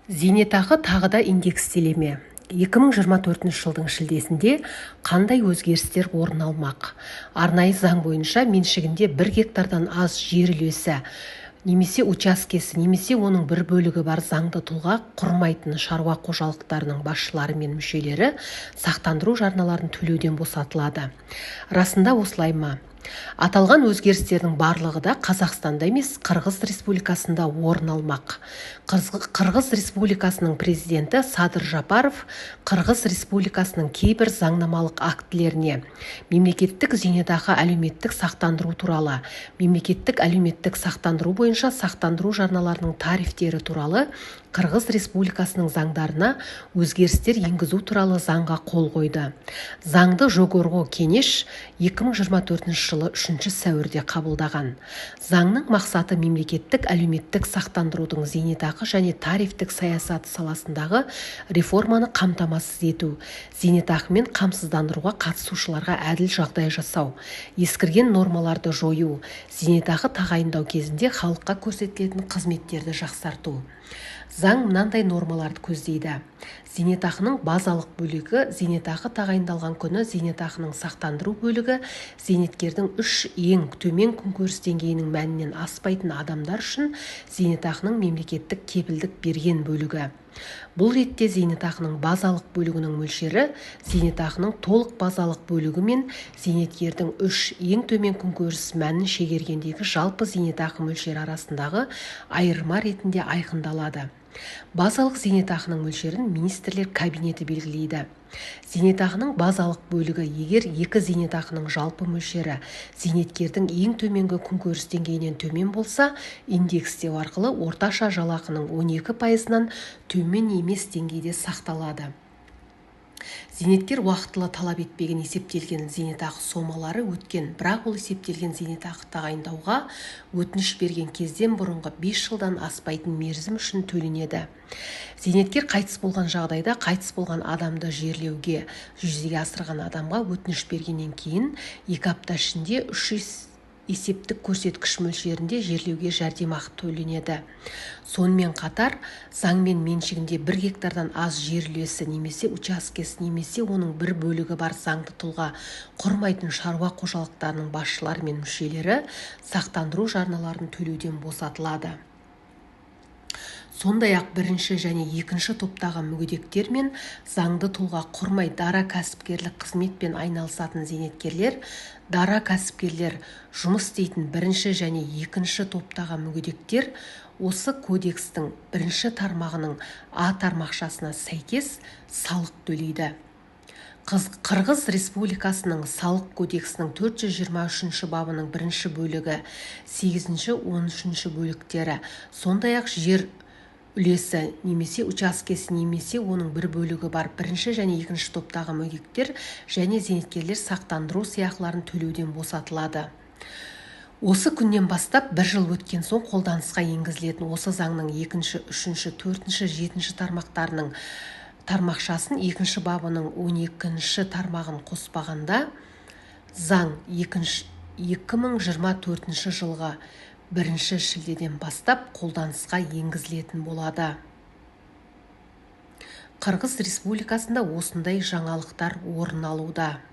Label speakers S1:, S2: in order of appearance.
S1: Зейнетақы тағы да индекстеле ме? 2024 жылдың шілдесінде қандай өзгерістер орын алмақ? Арнайы заң бойынша меншігінде 1 гектардан аз жер үлесі немесе учаскесі немесе оның бір бөлігі бар заңды тұлға құрмайтын шаруа қожалықтарының басшылары мен мүшелері сақтандыру жарналарын төлеуден босатылады. Расында осылай ма? Аталған өзгерістердің барлығы да Қазақстанда емес, Қырғыз Республикасында орын алмақ. Қырғыз Республикасының президенті Садыр Жапаров Қырғыз Республикасының кейбір заңнамалық актілеріне мемлекеттік зейнетақы әлеуметтік сақтандыру туралы, мемлекеттік әлеуметтік сақтандыру бойынша сақтандыру жарналарының тарифтері туралы Қырғыз Республикасының заңдарына өзгерістер енгізу туралы заңға қол қойды. Заңды Жогорку Кенеш 2024 жылы 3 сәуірде қабылдаған. Заңның мақсаты мемлекеттік әлеуметтік сақтандырудың зейнетақы және тарифтік саясаты саласындағы реформаны қамтамасыз ету, зейнетақымен қамсыздандыруға қатысушыларға әділ жағдай жасау, ескірген нормаларды жою, зейнетақы тағайындау кезінде халыққа көрсетілетін қызметтерді жақсарту. Заң мынандай нормаларды көздейді. Зейнетақының базалық бөлігі зейнетақы тағайындалған күні зейнетақының сақтандыру бөлігі зейнеткердің 3 ең төмен күнкөріс деңгейінің мәнінен аспайтын адамдар үшін зейнетақының мемлекеттік кепілдік берген бөлігі. Бұл ретте зейнетақының базалық бөлігінің мөлшері зейнетақының толық базалық бөлігі мен зейнеткердің 3 ең төмен күнкөріс мәнін шегергендегі жалпы зейнетақы мөлшері арасындағы айырма ретінде айқындалады. Базалық зейнетақының мөлшерін министрлер кабинеті белгілейді. Зейнетақының базалық бөлігі егер екі зейнетақының жалпы мөлшері зейнеткердің ең төменгі күнкөріс деңгейінен төмен болса, индекстеу арқылы орташа жалақының 12%-нан төмен емес деңгейде сақталады. Зейнеткер уақытылы талап етпеген есептелген зейнетақы сомалары өткен, бірақ ол есептелген зейнетақы тағайындауға өтініш берген кезден бұрынғы 5 жылдан аспайтын мерзім үшін төленеді. Зейнеткер қайтыс болған жағдайда қайтыс болған адамды жерлеуге жүзеге асырған адамға өтініш бергеннен кейін 2 апта ішінде 3 есептік көрсеткіш мөлшерінде жерлеуге жәрдемақы төленеді. Сонымен қатар, заңмен меншігінде 1 гектардан аз жер үлесі немесе учаскесі немесе оның бір бөлігі бар заңды тұлға құрмайтын шаруа қожалықтарының басшылары мен мүшелері сақтандыру жарналарын төлеуден босатылады. Сондай-ақ бірінші және екінші топтағы мүгедектер мен заңды тұлға құрмай дара кәсіпкерлік қызметпен айналысатын зейнеткерлер, дара кәсіпкерлер жұмыс істейтін бірінші және екінші топтағы мүгедектер осы кодекстің бірінші тармағының А тармақшасына сәйкес салық төлейді. Қырғыз Республикасының салық кодексінің 423 бабының бірінші бөлігі, 8-13 бөліктері, сондай-ақ жер үлесі немесе учаскесі немесе оның бір бөлігі бар бірінші және екінші топтағы мүгедектер және зейнеткерлер сақтандыру сыйақыларын төлеуден босатылады. Осы күннен бастап бір жыл өткен соң қолданысқа енгізілетін осы заңның 2-ші, 3-ші, 4-ші, 7-ші тармақтарының тармақшасын 2-ші бабының 12-ші тармағын қоспағанда заң 2024 жылғы 1 шілдеден бастап қолданысқа енгізілетін болады. Қырғыз Республикасында осындай жаңалықтар орын алуда.